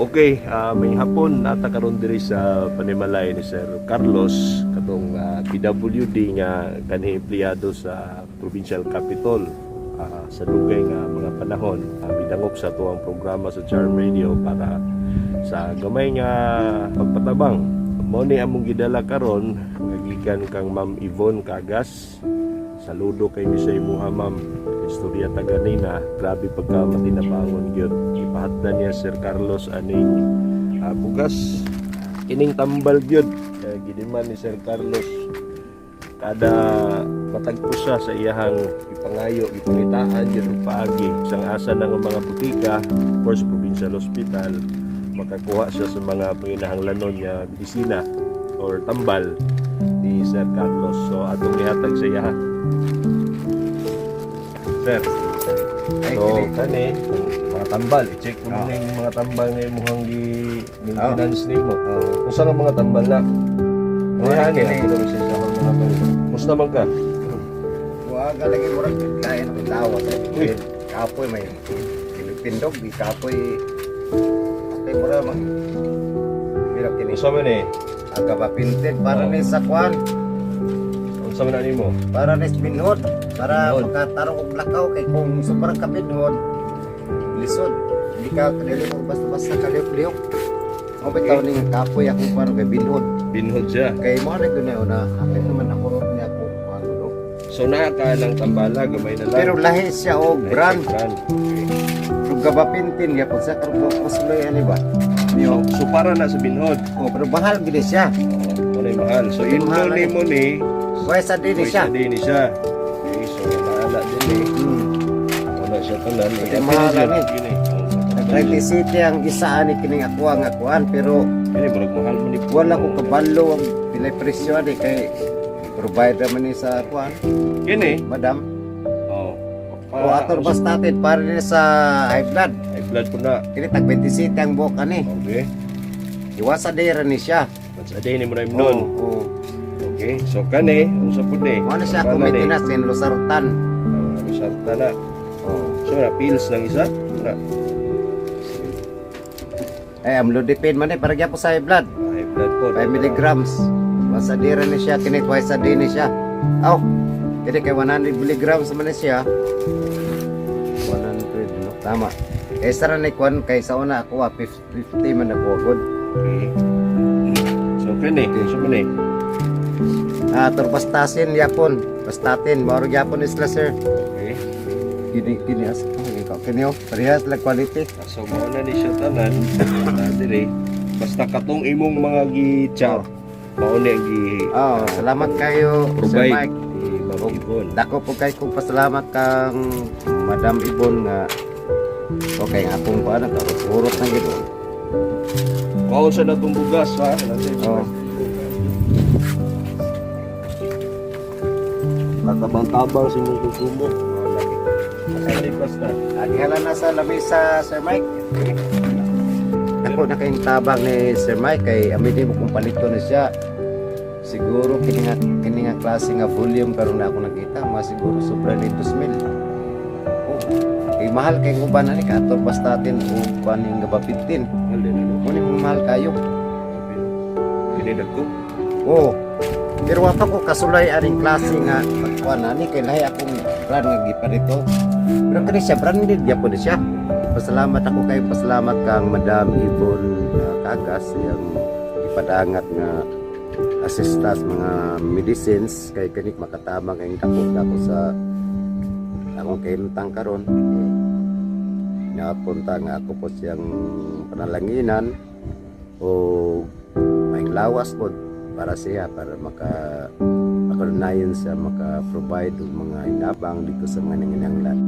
Okay, may hapon nata karon diri sa panimalay ni Sir Carlos, katong PWD nga kanhi empleyado sa Provincial Capitol sa dugay nga mga panahon. Midangop sa tuang programa sa Charm Radio para sa gamay nga pagpatabang. Mao ni among gidala karon nga gikan kang Ma'am Yvonne Cagas. Saludo kay mi sa imuha, ma'am. Istorya ta ganina, grabe pagka matinabangon gyud. Ipahatdan niya Sir Carlos aning bugas, kining tambal gyud. Gidiman ni Sir Carlos kada matagpo siya sa iyahang ipangayo, ipangitaan gyud og paagi sang asa ng mga butika, of course Provincial Hospital, makakuha siya sa mga panginahanglanon nga medisina or tambal ni Sir Carlos. So atong ihatag sa iya. Sir, Ay, so kini. Kani mga tambal, i-check ko muna yung mga tambal nga imong gi maintenance nimo. Unsa nga mga tambal na? Oh, Ay, kini. kini siya sa mga tambal. Musta man ka? Wa lagi, murag lain ang lawas. Uy. Kapoy may pindog, kapoy. Kay mura mag pero kini Unsa man eh? Aga ba pinted para ni sa kwan, Unsa man na nimo? Para ni binhod, para Binhod. makatarong og lakaw, kay kung sobrang kabinhod lisod. Hindi ka dili mo basta-basta kalihok-lihok. Mo bitaw ni nga kapoy akong kuan kay binhod. Binhod siya. Kay mo na gyud na una, hapit naman ako niya ako kuan no. So naa ka ng tambala, gamay na lang. Pero lahi siya og Ay, brand. Brand. Okay. Pero gabapintin gyapon sa karon kusloy ani ba? So, Niyo. so para na sa binhod. Oh, pero mahal gid siya. Oh, ano mahal. So Mahal indol eh. nimo ni Kaya sa din Pwesa siya. din ni siya. Okay, so naala din eh. Wala siya tanan. Pwede mahal Yun, ni. yun eh. Oh, Nag City ang isa ani kining ako ang akuan, pero Kini murag mahal man ni. Wala ko kabalo ang pilay presyo ani kay provider man ni sa kuan, Kini. Madam. Oh. O atorvastatin para ni sa high blood. High blood po na. Kini tag 27 ang buok ani. Okay. Iwasa dira ni siya. Once a day ni mo na imnon. Oo. Okay. So kani, unsa pud ni? Mo na siya Ano akong ni? maintenance in losartan. Ah, Losartan na. Oh. So na pills lang isa. Na. Eh, amlodipine man eh, para gyapon sa high blood. High blood po. 5 milligrams. Once a day ni siya, kini twice a day ni siya. Aw, kini kay 100 milligrams man ni siya. 100, no? Tama. Eh, sara ni kwan, kay sa una ako, 50 man ako, good. Okay. So kani, unsa man ni? Ah, atorvastatin yapon. Bastatin, mao gyapon isla, sir. Okay. Kini, kini, as, oh, kini, oh, parehas lang quality. So mao na ni siya tanan. Na dire. Basta katong imong mga gi-chat, mao ni ang gi Oh, salamat kayo, Sir provide Mike. ni Ma'am Yvonne. Dako po kay kong pasalamat kang Madam Ibon nga okay akong kuan karot-urot na gid. Oh. Kuhaon sa natong bugas ha. Nasa Oh. Katabang-tabang sa imong konsumo. Asa ni basta. Agihala na sa lamesa, Sir Mike. Ako na kayong tabang ni Sir Mike kay aminin mo kung palito na siya. Siguro kini nga klase nga volume karon na ako nakita, mga siguro sobra ni 2,000. Oh. Kay mahal kay uban ani ka atorvastatin o kuan yung gabapentin. Mahal din ano. Mo ni mahal kayo. Kini dagko. Oh. Pero wa pa ko kasulay aning klase nga pagkuan ani kay lahi akong brand nga giparito. Pero kani siya branded gyapon ni siya. Pasalamat ako kay pasalamat kang Madam Yvonne Cagas, yang ipadangat nga assistas mga medicines kay kani makatabang kay dako dako sa akong kahimtang karon. Napunta nga ako po siyang panalanginan o may lawas po para siya, para makalunayan siya, maka-provide og mga hinabang dito sa mga nanginahanglan.